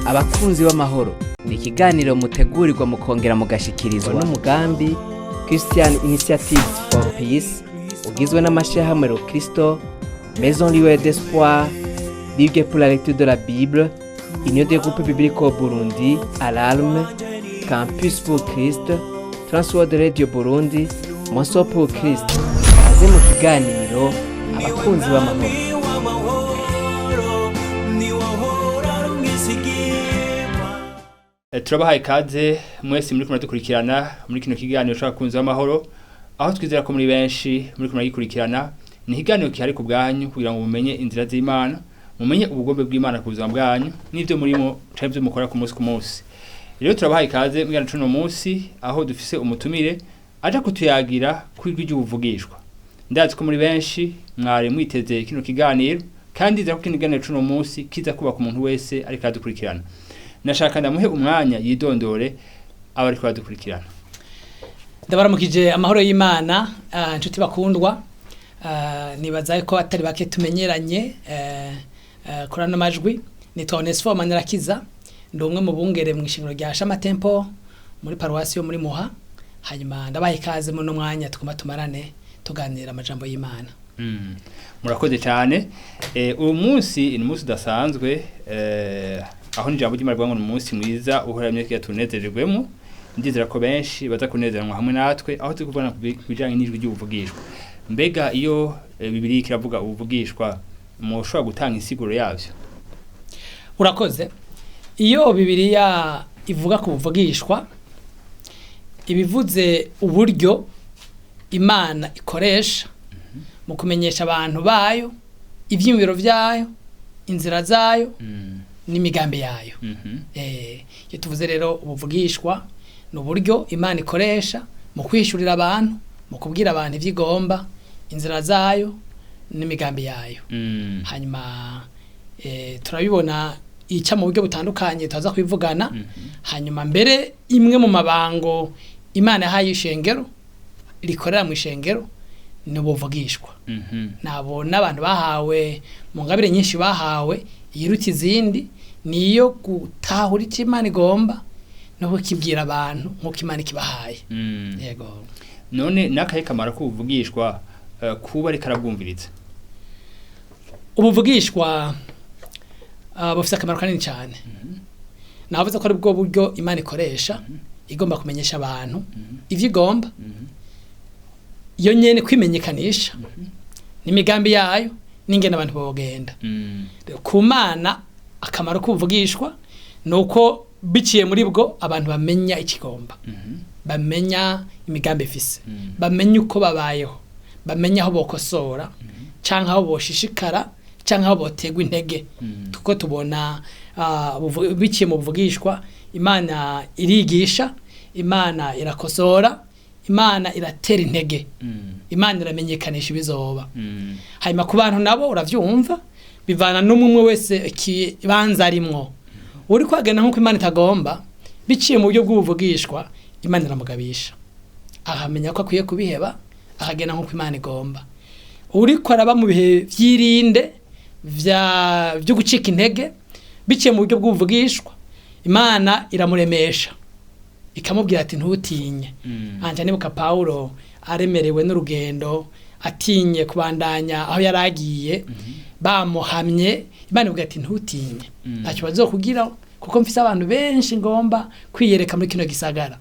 Abakunzi b'amahoro ni ikiganiro mutegurirwa mukongera mugashikirizwa n'umugambi Christian Initiatives for Peace, ugizwe n'amashyirahamwe Rokristo, Maison Lueur d'Espoir, Ligue pour la lecture de la Bible, Union des groupes bibliques au Burundi, Alarme, Campus pour Christ, Transworld Radio Burundi, Moso pour Christ. Kaze mu kiganiro Abakunzi b'amahoro. Turabahaye ikaze mwese muri kumwe dukurikirana muri kino kiganiro c'Abakunzi b'amahoro, aho twizera ko muri benshi muri kumwe gikurikirana. Ni ikiganiro kihari ku bwanyu kugira ngo mumenye inzira z'Imana, mumenye ubugombe bw'Imana ku buzima bwanyu n'ivyo murimo canke ivyo mukora ku munsi ku munsi. Rero turabahaye ikaze mu kiganiro c'uno munsi, aho dufise umutumire aja kutuyagira kw'ijwi ry'ubuvugishwa. Ndazi ko muri benshi mwari mwiteze kino kiganiro, kandi ndizera ko kino kiganiro c'uno munsi kiza kubaka umuntu wese ariko aradukurikirana. Nashaka ndamuhe umwanya yidondore aba ariko aradukurikirana. Ndabaramukije, amahoro y'Imana, inshuti bakundwa. Nibaza ko atari bake tumenyeranye kuri ano majwi. Nitwa Onesphore Manirakiza, ndi umwe mu bungere mu ishingiro rya Shama Temple muri paruwasi yo muri Muha. Hanyuma ndabaha ikaze muri uno mwanya tugomba tumarane tuganira amajambo y'Imana. Murakoze cyane. Uyu munsi ni umunsi udasanzwe, aho n'ijambo ry'Imana rivuga ngo ni umunsi mwiza uhoramye kugira tunezererwemo. Ndizera ko benshi baza kunezeranwa hamwe natwe, aho turi kuvugana ku bijanye n'ijwi ry'ubuvugishwa. Mbega iyo Bibiliya kiravuga ubuvugishwa, mushobora gutanga insiguro yavyo? Urakoze. Iyo Bibiliya ivuga ku buvugishwa, ibivuze uburyo Imana ikoresha mu kumenyesha abantu bayo ivyiyumviro vyayo, inzira zayo n'imigambi yayo. Iyo tuvuze rero ubuvugishwa, ni uburyo Imana ikoresha mu kwishurira abantu, mu kubwira abantu ivyo igomba, inzira zayo n'imigambi yayo. Hanyuma turabibona ica mu buryo butandukanye tuza kwivugana. Hanyuma mbere imwe mu mabango Imana yahaye ishengero rikorera mu ishengero ni ubuvugishwa. Nabo n'abantu bahawe mu ngabire nyinshi bahawe, iyiruta izindi niyo gutahura icyo Imana igomba no kukibwira abantu nk'uko Imana ikibahaye. Yego. None nakahe kamaro k'ubuvugishwa kuba ariko arabwumviriza? Ubuvugishwa bufite akamaro kanini cyane. Navuze ko ari bwo buryo Imana ikoresha igomba kumenyesha abantu ivyo igomba, iyo nyene kwimenyekanisha n'imigambi yayo n'ingene abantu bogenda. Ku Mana, akamaro k'ubuvugishwa ni uko biciye muri bwo abantu bamenya ikigomba, bamenya imigambi ifise, bamenya uko babayeho, bamenya aho bokosora canke aho boshishikara canke aho botegwa intege. Kuko tubona biciye mu buvugishwa Imana irigisha, Imana irakosora, Imana iratera intege, Imana iramenyekanisha ibizoba. Hanyuma ku bantu nabo, uravyumva, bivana n'umwe wese ikibanza arimwo. Uri kwagenda nk'uko Imana itagomba, biciye mu buryo bw'ubuvugishwa Imana iramugabisha, akamenya ko akwiye kubiheba, akagenda nk'uko Imana igomba. Uriko araba mu bihe vy'irinde vyo gucika intege, biciye mu buryo bw'ubuvugishwa Imana iramuremesha, ikamubwira ati: "Ntutinye." Anja nibuka Paulo aremerewe n'urugendo, atinye kubandanya aho yari agiye, bamuhamye, Imana ivuga ati: "Ntutinye, ntacyo bazokugira, kuko mfise abantu benshi ngomba kwiyereka muri kino gisagara."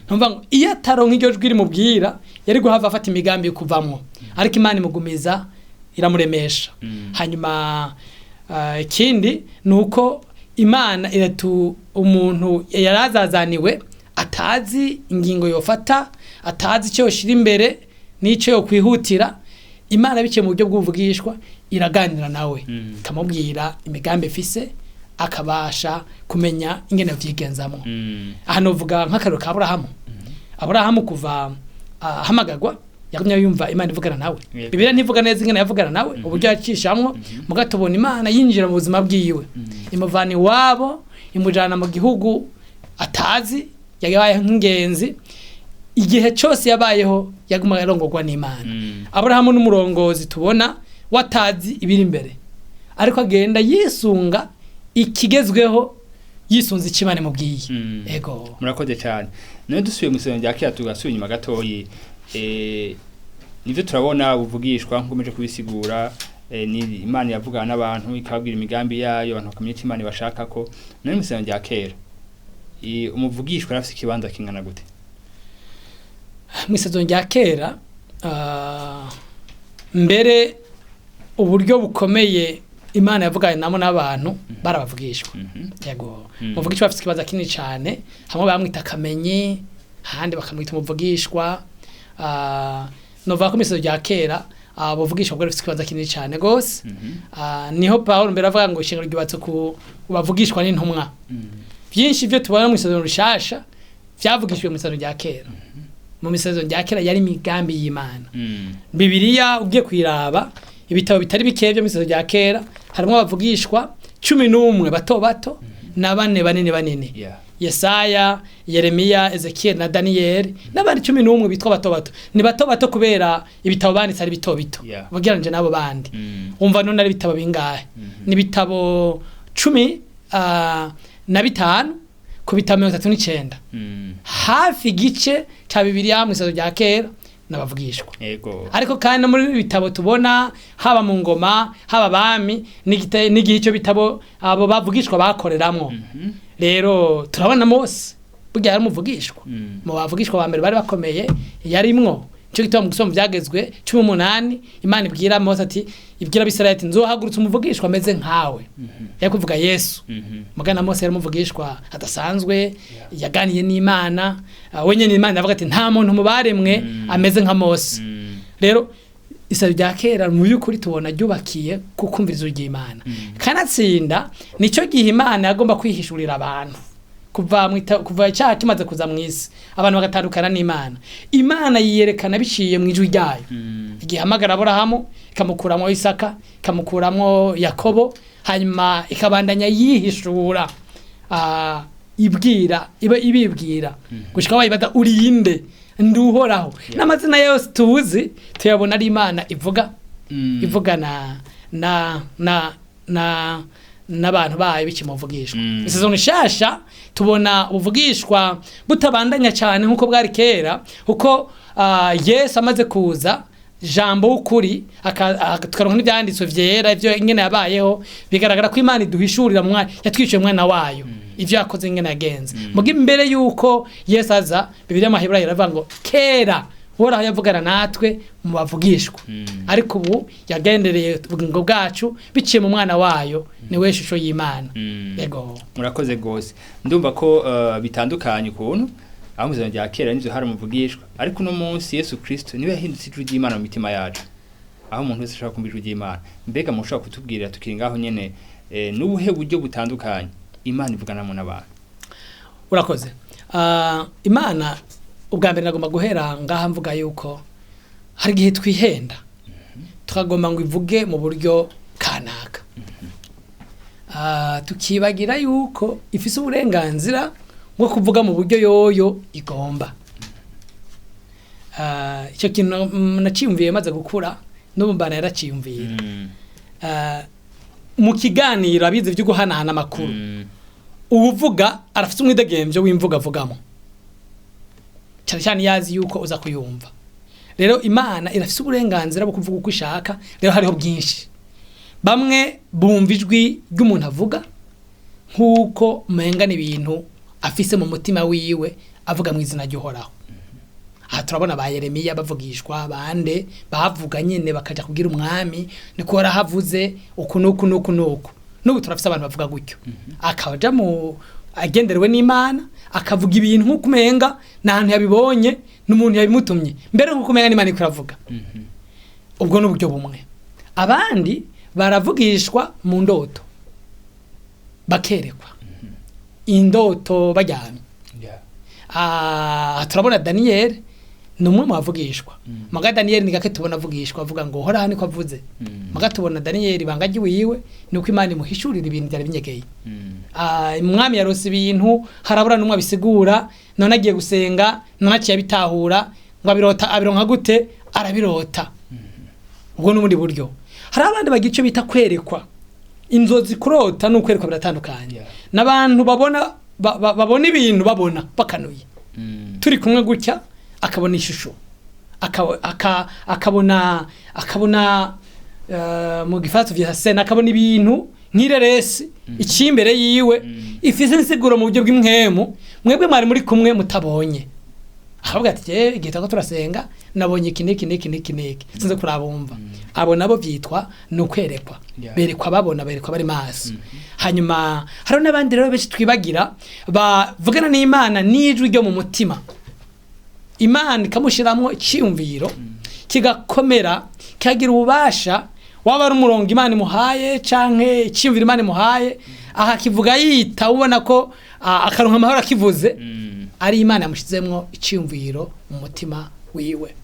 Ntumva ngo iyo ataronka iryo jwi rimubwira, yari guhava afata imigambi yo kuvamwo, ariko Imana imugumiza, iramuremesha. Hanyuma ikindi ni uko Imana iratu umuntu yarazazaniwe, atazi ingingo yofata, atazi icyo yoshira imbere n'icyo yokwihutira, Imana biciye mu buryo bw'ubuvugishwa iraganira nawe, ikamubwira imigambi ifise, akabasha kumenya ingene vyigenzamwo. Aha novuga nk'akarero ka Aburahamu. Aburahamu kuva ahamagagwa yagumye yumva Imana ivugana nawe. Bibiliya ntivuga neza ingene yavugana nawe, uburyo yacishamwo, muga tubona Imana yinjira mu buzima bwiwe, imuvana iwabo, imujana mu gihugu atazi, yabaye nk'ingenzi. Igihe cyose yabayeho yaguma arongorwa n'Imana. Aburahamu n'umurongozi tubona watazi ibiri imbere, ariko agenda yisunga ikigezweho. Yisunze icyo Imana imubwiye. Ego. Murakoze cyane. None dusubiye mu isomero rya kera, tugasubira inyuma gatoyi, nivyo turabona buvugishwa nkomeje kubisigura, ni Imana yavugana n'abantu ikababwira imigambi yayo, abantu bakamenya icyo Imana ibashaka ko. None mu isomero rya kera umuvugishwa yarafise ikibanza kingana gute? Mu isezerano rya kera, mbere uburyo bukomeye Imana yavuganye namo n'abantu barabavugishwa. Yego. Umuvugishwa afite ikibanza kinini cyane. Hamwe bamwita akamenyi, ahandi bakamwita umuvugishwa. Novuga ko mu isezerano rya kera abavugishwa bwari bufite ikibanza kinini cyane gose. Niho Pawulo mbere avuga ngo ishengero ryubatse ku bavugishwa n'intumwa. Byinshi byo tubona mu isezerano rishasha byavugishijwe mu isezerano rya kera. Mu isezerano rya kera yari imigambi y'Imana. Bibiliya ugiye kuyiraba, ibitabo bitari bikeya byo mu isezerano rya kera harimo abavugishwa 11 bato bato na bane banini banini. Yesaya, Yeremiya, Ezekiel na Daniyeli n'abandi 11 bitwa bato bato. Ni bato bato kubera ibitabo banditse ari bito bito ugereranyije n'abo bandi. Umva none ari ibitabo bingahe? Ni ibitabo 15 ku bitabo 39. Hafi igice ca Bibiliya mu isezerano rya kera n'abavugishwa. Ariko kandi no muri ibi bitabo tubona, haba mu ngoma, haba abami, n'igihe icyo bitabo abo bavugishwa bakoreramwo. Rero turabona Mose burya yari umuvugishwa. Mu bavugishwa ba mbere bari bakomeye yarimwo. Nicyo gituma mu gusoma Ibyagezwe 18 Imana ibwira Mose ati, ibwira Abisirayeli ati: "Nzohagurutsa umuvugishwa ameze nkawe." Yari kuvuga Yesu. Mugana Mose yari umuvugishwa adasanzwe, yaganiye n'Imana. We nyene Imana yavuga ati: "Nta muntu mu baremwe ameze nka Mose." Rero isezerano rya kera mu by'ukuri tubona ryubakiye ku kumviriza ry'Imana. Kanatsinda nicyo gihe Imana yagomba kwihishurira abantu. Kuva icyaha kimaze kuza mu isi, abantu bagatandukana n'Imana, Imana yiyerekana biciye mu ijwi ryayo. Igihamagara Aburahamu, ikamukuramo Isaka, ikamukuramo Yakobo, hanyuma ikabandanya yihishura, ibwira iba ibibwira gushika bayibaza: "Urinde?" "Nduhoraho." N'amazina yose tuzi tuyabona ari Imana ivuga, ivugana na n'abantu bayo bikimuvugishwa. Isezerano rishasha tubona ubuvugishwa butabandanya cyane nk'uko bwari kera, kuko Yesu amaze kuza, jambo w'ukuri, tukaronka n'ibyanditswe vyera ivyo ingene yabayeho, bigaragara ko Imana iduhishurira mu mwana yatwishuye, umwana wayo, ivyo yakoze, ingene yagenze. Muga imbere yuko Yesu aza, Bibiliya mu Baheburayo iravuga ngo kera Uhoraho yavugana natwe mu bavugishwa, ariko ubu yagendereye ubugingo bwacu biciye mu mwana wayo, niwe shusho y'Imana. Yego. Murakoze gose. Ndumva ko bitandukanye ukuntu aho mu izina rya kera nivyo hari umuvugishwa, ariko uno munsi Yesu Kristo niwe yahindutse ijwi ry'Imana mu mitima yacu, aho umuntu wese ashobora kumva ijwi ry'Imana. Mbega mushobora kutubwira, tukiri ngaho nyene, n'ubuhe buryo butandukanye Imana ivuganamo n'abantu? Urakoze. Imana ubwa mbere nagomba guhera ngaha mvuga yuko hari igihe twihenda tukagomba ngo ivuge mu buryo kanaka, tukibagira yuko ifise uburenganzira bwo kuvuga mu buryo yoyo igomba. Icyo kintu naciyumviye maze gukura, n'ubu mbana yaraciyumviye. Mu kiganiro abize byo guhanahana amakuru, uwuvuga arafite umwidegemvyo w'imvugo avugamo, cyane cyane iyo azi yuko uza kuyumva. Rero Imana irafise uburenganzira bwo kuvuga uko ishaka. Rero hariho bwinshi. Bamwe bumva ijwi ry'umuntu avuga nk'uko umenga ibintu afise mu mutima wiwe, avuga mu izina ry'Uhoraho. Aha turabona ba Yeremiya bavugishwa, bande bavuga nyene bakaja kubwira umwami niko warahavuze uku nuku nuku nuku. N'ubu turafise abantu bavuga gutyo, akaja mu agenderewe n'Imana, akavuga ibintu nk'uko umenga n'ahantu yabibonye n'umuntu yabimutumye, mbere nk'uko umenga n'Imana iko iravuga. Ubwo ni uburyo bumwe. Abandi baravugishwa mu ndoto, bakerekwa indoto baryamye. Turabona Daniel ni umwe mu bavugishwa. Muga Daniel ni gake tubona avugishwa avuga ngo Uhoraho niko avuze. Muga tubona Daniel ibanga ry'iwiwe ni uko Imana imuhishurira ibintu byari binyegeye. Umwami yarose ibintu, harabura n'umwe abisigura, none agiye gusenga, none aciye abitahura ngo abirota. Abironka gute? Arabirota. Ubwo n'ubundi buryo. Hari abandi bagira icyo bita kwerekwa inzozi. Kurota n'ukwerekwa biratandukanye. N'abantu babona babona ibintu, babona bakanuye. Turi kumwe gutya, akabona ishusho, akabona mu gifaransa vya scène, akabona ibintu nk'ireresi icimbere yiwe ifise insiguro mu buryo bw'impwemu, mwebwe mwari muri kumwe mutabonye. Akavuga ati: "Jewe igihe turiko turasenga nabonye iki n'iki n'iki n'iki n'iki." Sinzi kurabumva. Abo nabo vyitwa ni ukwerekwa. Berekwa babona, berekwa bari maso. Hanyuma hariho n'abandi rero benshi twibagira bavugana n'Imana n'ijwi ryo mu mutima, Imana ikamushiramwo iciyumviro kigakomera, kikagira ububasha. Waba ari umurongo Imana imuhaye canke iciyumviro Imana imuhaye, aha kivuga yita, ubona ko akaronka amahoro akivuze, ari Imana yamushizemwo iciyumviro mu mutima wiwe.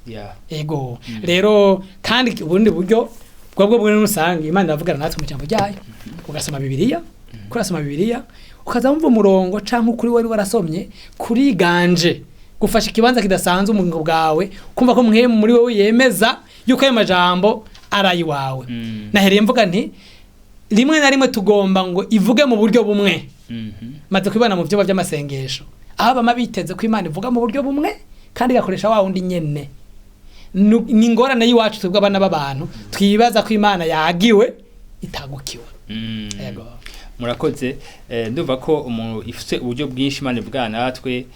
Ego rero, kandi ubundi buryo bwo bwo rusange, Imana iravugana natwe mu jambo ryayo. Ugasoma Bibiliya, kurasoma Bibiliya ukaza wumva umurongo canke ukuri wari warasomye kuriganje, gufasha ikibanza kidasanzwe mu bugingo bwawe, kumva ko mpwemu muri wowe yemeza yuko ayo majambo ari ayiwawe. Nahereye mvuga nti rimwe na rimwe tugomba ngo ivuge mu buryo bumwe. Maze kubibona mu byumba by'amasengesho, aho bama biteze ko Imana ivuga mu buryo bumwe kandi igakoresha wa wundi nyene. Ni ingorane y'iwacu twebwe abana b'abantu, twibaza ko Imana yagiwe itagukiwe. Yego. Murakoze. Ndumva ko umuntu ifite uburyo bwinshi Imana ivugana natwe.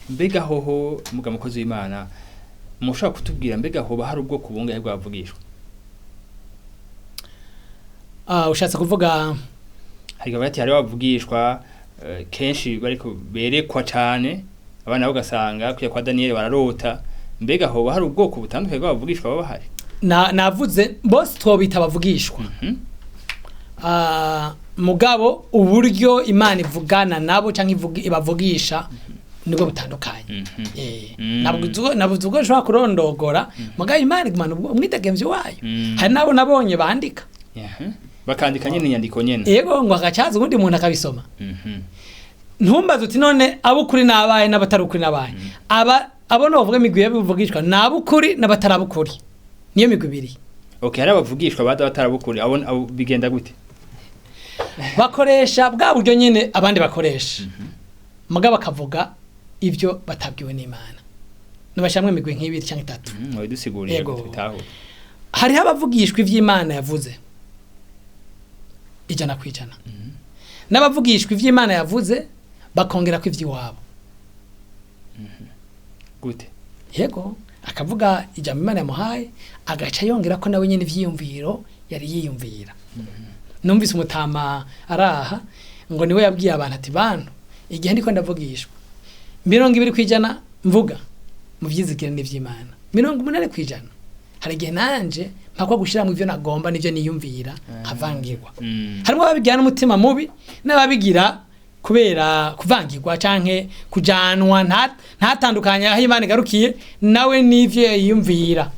Mbega hoho muga mukozi w'Imana, mushobora kutubwira mbega hoba hari ubwoko bungahe bwavugishwa? Ushatse kuvuga? Hari bati hari bavugishwa kenshi bariko berekwa cane, abana bo ugasanga kuya kwa Daniel bararota. Mbega hoba hari ubwoko butandukanye bw'abavugishwa baba bahari? Navuze bose twobita abavugishwa. Mugabo uburyo Imana ivugana nabo canke ibavugisha nibwo butandukanye. Ntabwo ubwo ushobora kurondogora, mugabo Imana igumana umwidegemvyo wayo. Hari nabo nabonye bandika. Bakandika nyene inyandiko nyene. Yego, ngo agacaza ubundi umuntu akabisoma. Ntumbaze uti: "None abukuri nabaye n'abatari ukuri nabaye?" Aba abo novuga imigwi y'abivugishwa ni abukuri n'abatarabukuri, niyo migwi ibiri. Okay, hari abavugishwa bada batarabukuri. Abo bigenda gute? Bakoresha bwa buryo nyene abandi bakoresha, mugabo bakavuga ibyo batabwiwe n'Imana. Nubashamwe imigwi nk'ibiri cyangwa itatu. Wabidusiguriye. Yego. Tubitahure. Hariho abavugishwa ivy'Imana yavuze 100%, n'abavugishwa ivy'Imana yavuze bakongera ko ivy'iwabo. Gute? Yego, akavuga ijambo Imana yamuhaye, agaca yongera ko nawe nyene ivyiyumviro yari yiyumvira. Numvise umutama araha ngo niwe yabwiye abantu ati: "Bantu, igihe ndiko ndavugishwa, 20% mvuga mu vyizigire n'ivy'Imana, 80% hari igihe nanje mpakwa gushira mu ivyo nagomba n'ivyo niyumvira, nkavangirwa." Harimo ababigira n'umutima mubi n'ababigira kubera kuvangirwa canke kujanwa ntatandukanye aho Imana igarukiye nawe n'ivyo yiyumvira.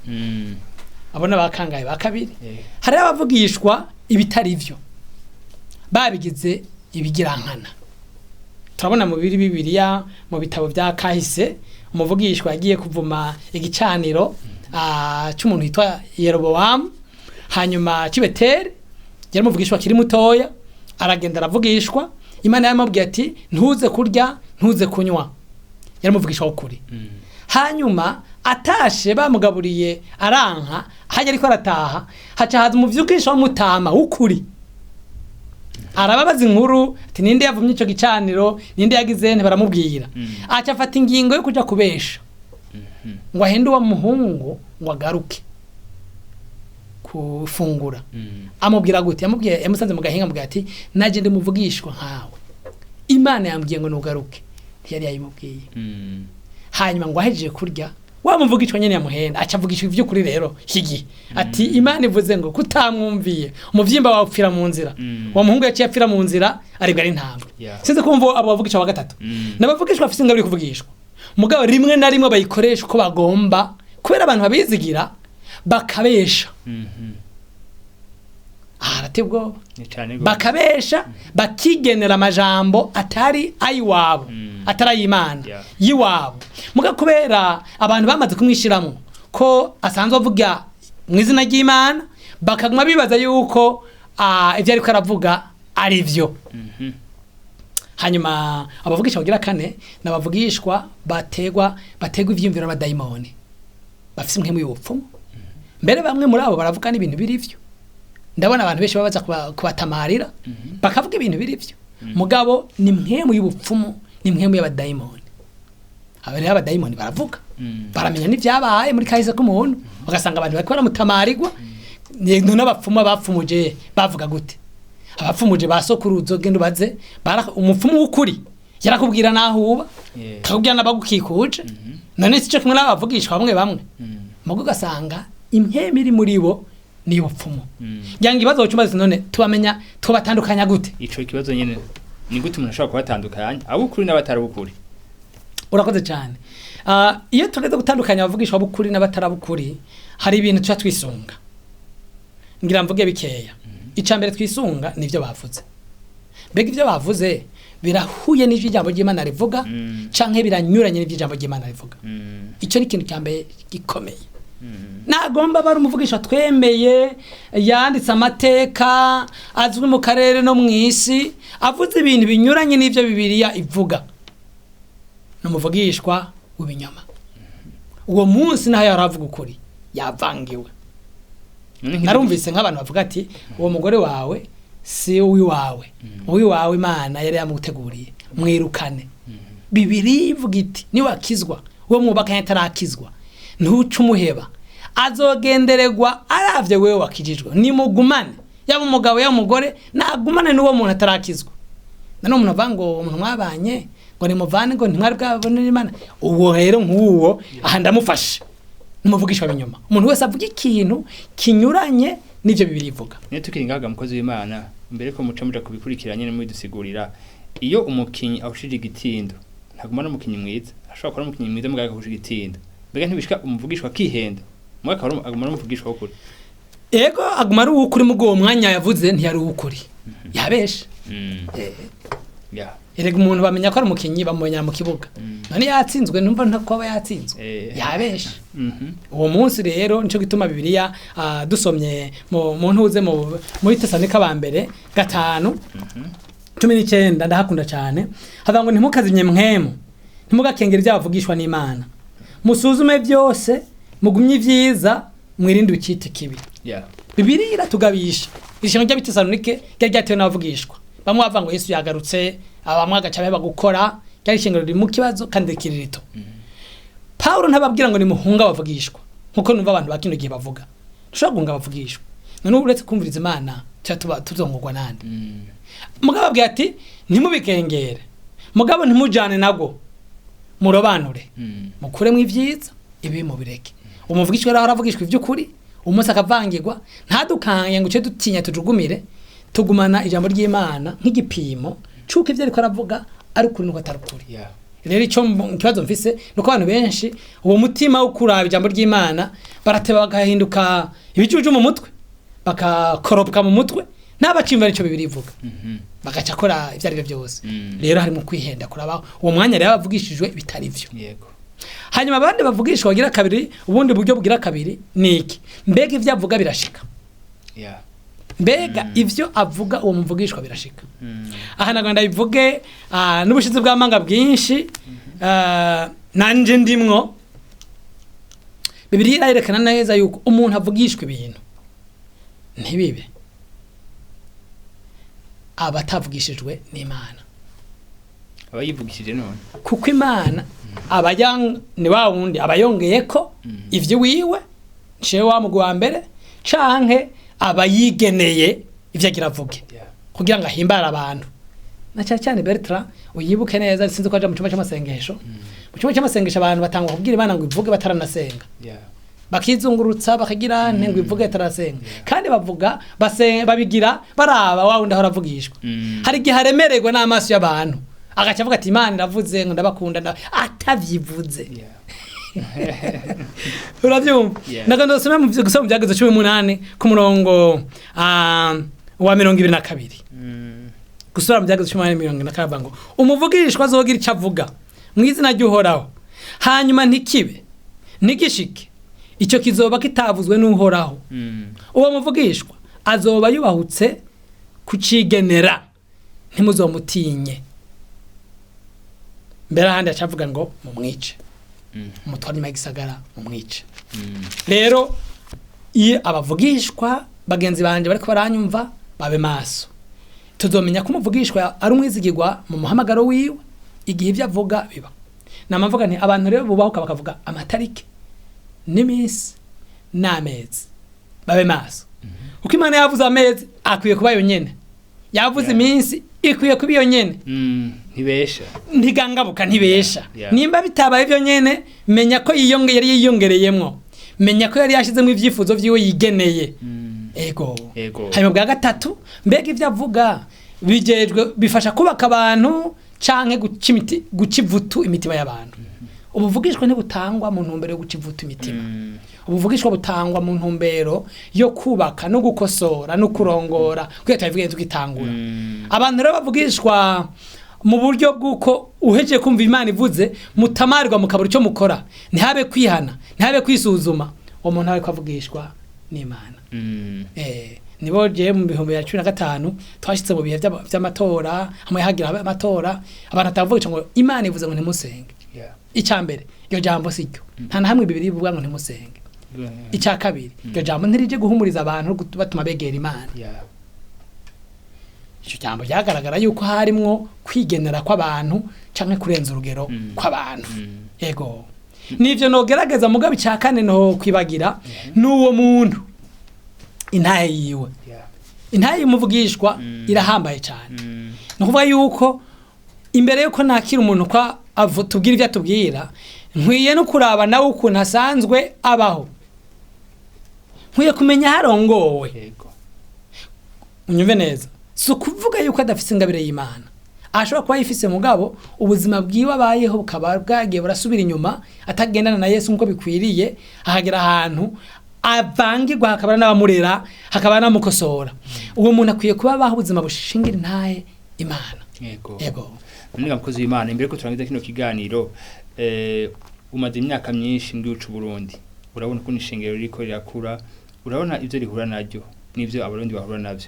Abo n'abakangaye ba kabiri. Hari abavugishwa ibitari vyo babigize ibigirankana. Turabona mu biri Bibiliya, mu bitabo bya kahise, umuvugishwa yagiye kuvuma igicaniro cy'umuntu yitwa Yerobowamu hanyuma cy'i Beteli. Yari umuvugishwa akiri mutoya, aragenda aravugishwa. Imana yamubwiye ati: "Ntuze kurya, ntuze kunywa." Yari umuvugishwa w'ukuri. Hanyuma atashe bamugaburiye aranka. Hajya ariko arataha, haca haza umuvyukisha w'umutama w'ukuri, arababaza inkuru ati: "Ninde yavumye ico gicaniro? Ninde yagize?" Ntibaramubwira. Aca afata ingingo yo kuja kubesha ngo ahende uwo muhungu ngo agaruke kufungura. Amubwira gute? Yamubwiye, yamusanze mu gahinga, amubwira ati: "Naje ndi muvugishwa nkawe, Imana yambwiye ngo nugaruke." Ntiyari yayimubwiye. Hanyuma ngo ahejeje kurya, wa muvugishwa nyene yamuhenda aca avugishwa ivy'ukuri rero iki ati: "Imana ivuze ngo kutamwumviye, umuvyimba wawe upfira mu nzira." Uwo muhungu yaciye apfira mu nzira, aribwa ari intambwe. Sinzi kumva abo bavugishwa wa gatatu. N'abavugishwa bafise ingabire yo kuvugishwa, mugabo rimwe na rimwe bayikoresha uko bagomba kubera abantu babizigira, bakabesha. Aha harateye ubwoba. Ni cane gose. Bakabesha, bakigenera amajambo atari ayiwabo, atari ay'Imana, y'iwabo. Muga kubera abantu bamaze kumwishiramwo ko asanzwe avuga mu izina ry'Imana, bakaguma bibaza yuko ivyo ariko aravuga. ari byo. Hanyuma abavugishwa bagira kane ni abavugishwa bategwa ivyiyumviro n'abadayimoni bafise impwemu y'ubupfumu. Mbere bamwe muri abo baravuga n'ibintu biri vyo. Ndabona abantu benshi babaza kubatamarira bakavuga ibintu biri vyo, mugabo ni mpwemu y'ubupfumu, ni mpwemu y'abadayimoni. Aba rero abadayimoni baravuga, baramenya n'ivyabaye muri kahise k'umuntu, ugasanga abantu bariko baramutamarirwa. N'abapfumu bapfumuje bavuga gute? Abapfumuje ba sokuruzo genda ubaze, umupfumu w'ukuri yarakubwira naho uba, akakubwira n'abagukikuje. None sico kimwe n'abavugishwa bamwe bamwe, mugo ugasanga impwemu iri muri bo ni ubupfumu. Ngira ngo ikibazo wocumaze none tubamenya tubatandukanya gute? Ico kibazo nyene ni gute umuntu ashobora kubatandukanya abukuri n'abatari ubukuri? Urakoze cyane. Iyo tugeze gutandukanya abavugishwa b'ukuri n'abatarabukuri, hari ibintu tuca twisunga. Ngira mvuge bikeya. Ica mbere twisunga nivyo bavuze. Mbega ivyo bavuze birahuye n'ivyo ijambo ry'Imana rivuga, canke biranyuranye n'ivyo ijambo ry'Imana rivuga? Ico ni ikintu cya mbere gikomeye. Nagomba bari umuvugisha twemeye, yanditse amateka azwi mu karere no mw'isi, avuze ibintu binyuranye n'ivyo Bibiliya ivuga, ni umuvugishwa w'ibinyoma. Uwo munsi naho yaravuga ukuri yavangiwe. Narumvise nk'abantu bavuga ati uwo mugore wawe si uwiwawe, uwiwawe Imana yari yamuteguriye, mwirukane. Bibiliya ivuga iti niwakizwa uwo mwubakanye atarakizwa ntuce umuheba, azogendererwa aravye wewe wakijijwe. Nimugumane, yaba umugabo yaba umugore, nagumane n'uwo muntu atarakizwa. None umuntu avuga ngo umuntu mwabanye ngo nimuvane ngo ntimwari bwabone Imana, uwo rero nk'uwo aha ndamufashe n'umuvugishwa binyoma. Umuntu wese avuga ikintu kinyuranye n'ivyo Bibiliya ivuga. Niyo tukiri ngaga mukozi w'Imana, mbere ko muca muja kubikurikiranye n'umudusigurira, iyo umukinyi ahushije igitindo ntaguma n'umukinyi mwiza, ashobora kuba umukinyi mwiza mugabo agahusha igitindo, mbega ntibishika umuvugishwa akihenda, mugabo akaba aguma n'umuvugishwa w'ukuri? Ego, aguma ari uw'ukuri, mugo uwo mwanya yavuze ntiyari uw'ukuri, yabeshe. Erega umuntu bamenya ko ari umukinyi bamubonera mu kibuga, none yatsinzwe numva ntako aba yatsinzwe, yabeshe. Uwo munsi rero nico gituma Bibiliya dusomye mu ntuze muri Tesalonika ba mbere 5:19, ndahakunda cyane, havuga ngo ntimukazimye mwemu, ntimugakengere ivyabavugishwa n'Imana, musuzume byose, mugumye ivyiza, mwirinde ukite kibi. Bibiliya iratugabisha. Ishengo ry'Abitesalonike ryari ryatewe n'abavugishwa bamwe bavuga ngo Yesu yagarutse, abamwe agaca baheba gukora. Ryari ishengero riri mu kibazo kandi rikiri rito. Paulo ntababwira ngo nimuhunga abavugishwa nkuko numva abantu ba kino gihe bavuga. Dushobora guhunga abavugishwa, none uretse kumviriza Imana tuba tuzongorwa nande? Mugabo ababwira ati ntimubikengere, mugabo ntimujane nago, murobanure, mukuremwo ivyiza ibi mubireke. Umuvugishwa rero aravugishwa ivy'ukuri, umunsi akavangirwa, ntadukange ngo uce dutinya tujugumire. Tugumana ijambo ry'Imana nk'igipimo c'uko ivyo ariko aravuga ari ukuri nuko atari ukuri. Rero ico ikibazo mfise nuko abantu benshi uwo mutima wo kuraba ijambo ry'Imana barateba bagahinduka ibijuju mu mutwe, bakakoropka mu mutwe, ntabacimva ico Bibiliya ivuga, bagaca akora ivyo ari byo byose. Rero harimo kwihenda kurabaho uwo mwanya rero bavugishijwe bitari vyo. Hanyuma abandi bavugishwa bagira kabiri, ubundi buryo bugira kabiri ni iki? Mbega ivyo avuga birashika? Mbega ivyo avuga uwo muvugishwa birashika? Aha nagomba ndabivuge n'ubushizi bw'amanga bwinshi, nanje ndimwo. Bibiliya irerekana neza yuko umuntu avugishwa ibintu ntibibe, aba atavugishijwe n'Imana. Aba yivugishije none, kuko Imana aba ni wa wundi aba yongeyeko ivyo wiwe nshewe wa mugwi wa mbere, canke aba yigeneye ivyo agira avuge kugira ngo ahimbare abantu. Na cyane cyane Bertrand uyibuke neza, sinzi ko aja mu cyumba cy'amasengesho. Mu cyumba cy'amasengesho abantu batangwa kubwira Imana ngo ivuge bataranasenga, bakizungurutsa bakagira nte ngo ivuge batarasenga, kandi bavuga babigira baraba wa wundi ahora avugishwa. Hari igihe aremererwa n'amaso y'abantu agaca avuga ati Imana iravuze ngo ndabakunda, atavyivuze. Uravyumva? Ndagomba gusoma mu Vyagezo 18 ku murongo wa 22. Gusura mu Vyagezo 18:22 ngo umuvugishwa azogira ico avuga mu izina ry'Uhoraho, hanyuma ntikibe ntigishike, icyo kizoba kitavuzwe n'Uhoraho. Uwo muvugishwa azoba yubahutse kucigenera. Ntimuzomutinye. Mbere ahandi acavuga ngo mumwice, umutware nyuma y'igisagara mumwice. Rero iyo abavugishwa bagenzi banje bariko baranyumva, babe maso. Tuzomenya ko umuvugishwa ari umwizigirwa mu muhamagaro wiwe igihe ibyo avuga biba. Namavuga nti abantu rero bubahuka bakavuga amatariki n'iminsi n'amezi, babe maso, kuko Imana yavuze amezi akwiye kuba yonyene, yavuze iminsi ikwiye kuba iyo nyene. Ntibesha. Ntigangabuka, ntibesha. Nimba bitabaye ibyo nyene, menya ko yari yiyongereyemwo, menya ko yari yashizemo ibyifuzo vyiwe yigeneye. Ego. Hanyuma bwa gatatu, mbega ibyo avuga bijejwe bifasha kubaka abantu canke guca imiti, guca ivutu imitima y'abantu? Ubuvugishwa ntibutangwa mu ntumbero yo guca ivutu imitima. Ubuvugishwa butangwa mu ntumbero yo kubaka no gukosora no kurongora, kuko tubivuge tugitangura. Abantu rero bavugishwa mu buryo bw'uko uhejeje kumva Imana ivuze, mutamarirwa mukabura icyo mukora, ntihabe kwihana, ntihabe kwisuzuma, uwo muntu ariko avugishwa n'Imana. Nibo je mu 2015 twashitse mu bihe vy'amatora, hamwe hagira habe amatora, abantu atavuga ngo Imana ivuze ngo ntimusenge. Icya mbere, iryo jambo si ryo, nta na hamwe Bibiri bivuga ngo ntimusenge. Icya kabiri, iryo jambo ntirije guhumuriza abantu no batuma begera Imana. Icyo jambo ryagaragara yuko harimwo kwigenera kw'abantu canke kurenza urugero kw'abantu. Yego, nivyo nogerageza. Mugabo icya kane no kwibagira n'uwo muntu intahe yiwe. Intahe y'umuvugishwa irahambaye cyane. Ni ukuvuga yuko imbere yuko nakira umuntu kwa tubwira ibyo atubwira, nkwiye no kuraba nawe ukuntu asanzwe abaho, nkwiye kumenya aho arongowe. Unyumve neza, si ukuvuga yuko adafise ingabire y'Imana, ashobora kuba yifise, mugabo ubuzima bwiwe abayeho bukaba bwagiye burasubira inyuma, atagendana na Yesu nk'uko bikwiriye, ahagera ahantu avangirwa, hakaba n'abamurera, hakaba n'abamukosora. Uwo muntu akwiye kuba abaho ubuzima bushingira intahe Imana. Yego. None mukozi w'Imana, imbere ko turangiza kino kiganiro, umaze imyaka myinshi mu gihugu c'u Burundi, urabona ukuntu ishengero ririko rirakura, urabona ivyo rihura naryo n'ivyo Abarundi bahura navyo.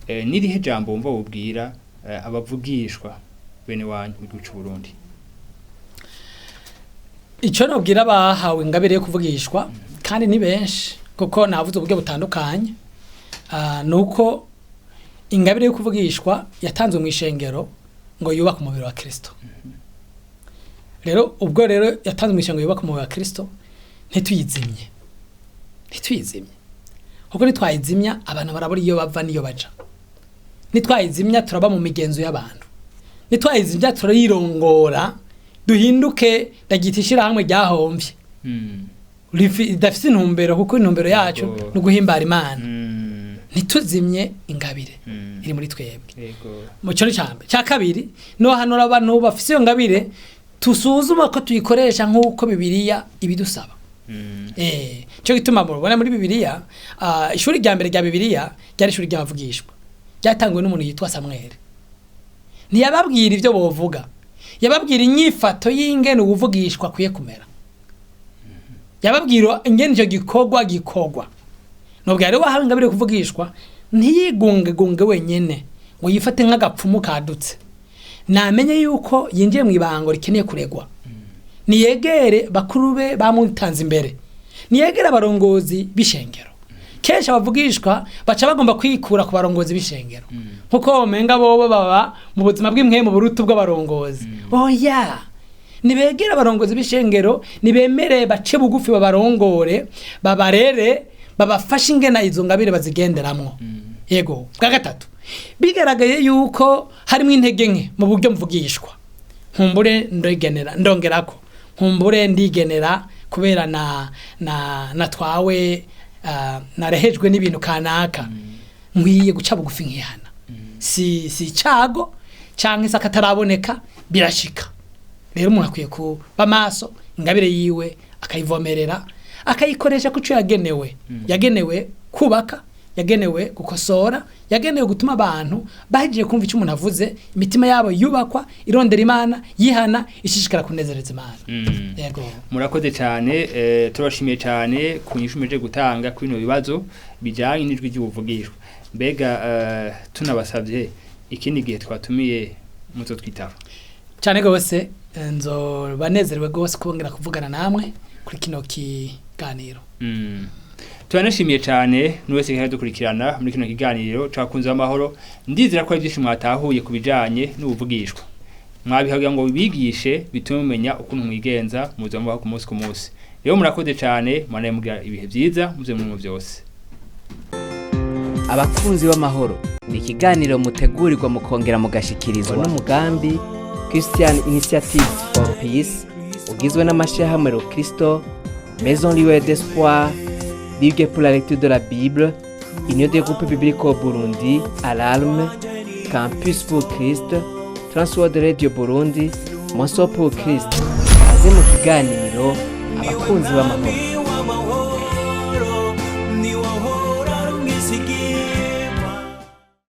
Nirihe jambo wumva wobwira abavugishwa bene wanyu mu gihugu c'u Burundi? Icyo nabwira abahawe ingabire yo kuvugishwa, kandi ni benshi kuko navuze uburyo butandukanye, ni uko ingabire yo kuvugishwa yatanzwe mu ishengero ngo yubake umubiri wa Kristo. Rero ubwo rero yatanzwe mu ishengero yubake umubiri wa Kristo, ntituyizimye, ntituyizimye, kuko nitwayizimya abantu barabura iyo bava n'iyo baja. Nitwayizimya turaba mu migenzo y'abantu, nitwayizimya turayirongora, duhinduke ndagita ishirahamwe ryahomvye, ridafise intumbero, kuko intumbero yacu ni uguhimbara Imana. Ntituzimye ingabire iri muri twebwe. Mu cyo cyambere. Cya kabiri, no hanura abantu bafise iyo ngabire, tusuzuma ko tuyikoresha nk'uko Bibiliya ibidusaba. Cyo gituma mubona muri Bibiliya, ishuri rya mbere rya Bibiliya ryari ishuri ry'abavugishwa, ryatanguwe n'umuntu yitwa Samweli. Ntiyababwira ibyo bovuga, yababwira inyifato y'ingene uwuvugishwa akwiye kumera, yababwira ingene icyo gikorwa gikorwa. Nubwo rero wahawe ingabire yo kuvugishwa, ntiyigungegunge wenyene ngo yifate nk'agapfumu kadutse. Namenye yuko yinjiye mu ibango rikeneye kuregwa, niyegere bakuru be bamutanze imbere, niyegere abarongozi b'ishengero. Kenshi abavugishwa baca bagomba kwikura ku barongozi b'ishengero, nkuko womenga bobo baba mu buzima bw'impwemu buruta bw'abarongozi. Oya, nibegere abarongozi b'ishengero, nibemere bace bugufi, babarongore, babarere, babafashe ingena izo ngabire bazigenderamwo. Yego. Bwa gatatu, bigaragaye yuko harimo intege nke mu buryo mvugishwa, nkumbure ndigenera, ndongerako nkumbure ndigenera kubera na na natwawe, narehejwe n'ibintu kanaka, nkwiye guca bugufi nkihana. Si icago canke se akataraboneka, birashika. Rero umuntu akwiye kuba maso, ingabire yiwe akayivomerera, akayikoresha kuco yagenewe. Yagenewe kubaka, yagenewe gukosora, yagenewe gutuma abantu bagiye kumva icyo umuntu avuze, imitima yabo yubakwa, irondera Imana, yihana, ishishikara kunezereza Imana. Yego. Murakoze cyane, turabashimiye cyane ku nyishu mumeje gutanga kuri bino bibazo bijyanye n'ijwi ry'ubuvugishwa. Mbega tunabasabye Ikindi gihe twatumiye muzotwitaba. Cyane rwose, nzoba nezerewe rwose kubongera kuvugana namwe kuri kino kiganiro. Turanashimiye cyane n'uwese kandi dukurikirana muri kino kiganiro cakunze amahoro. Ndizera ko ari byinshi mwatahuye ku bijanye n'ubuvugishwa mwabihagira ngo bibigishe, bitume mumenya ukuntu mwigenza muza mubaho ku munsi ku munsi. Rero murakoze cyane, mwanaye mugira ibihe byiza muze mu byose. Abakunzi b'amahoro ni ikiganiro mutegurirwa mukongera mugashikirizwa n'umugambi Christian Initiatives for Peace, ugizwe n'amashyirahamwe Rokristo, Maison Lieu d'Espoir, Ligue pour la lecture de la Bible, Union des groupes bibliques au Burundi, Alarme, Campus pour Christ, Transworld Radio Burundi, Monso pour Christ. Kaze mu kiganiro Abakunzi b'amahoro.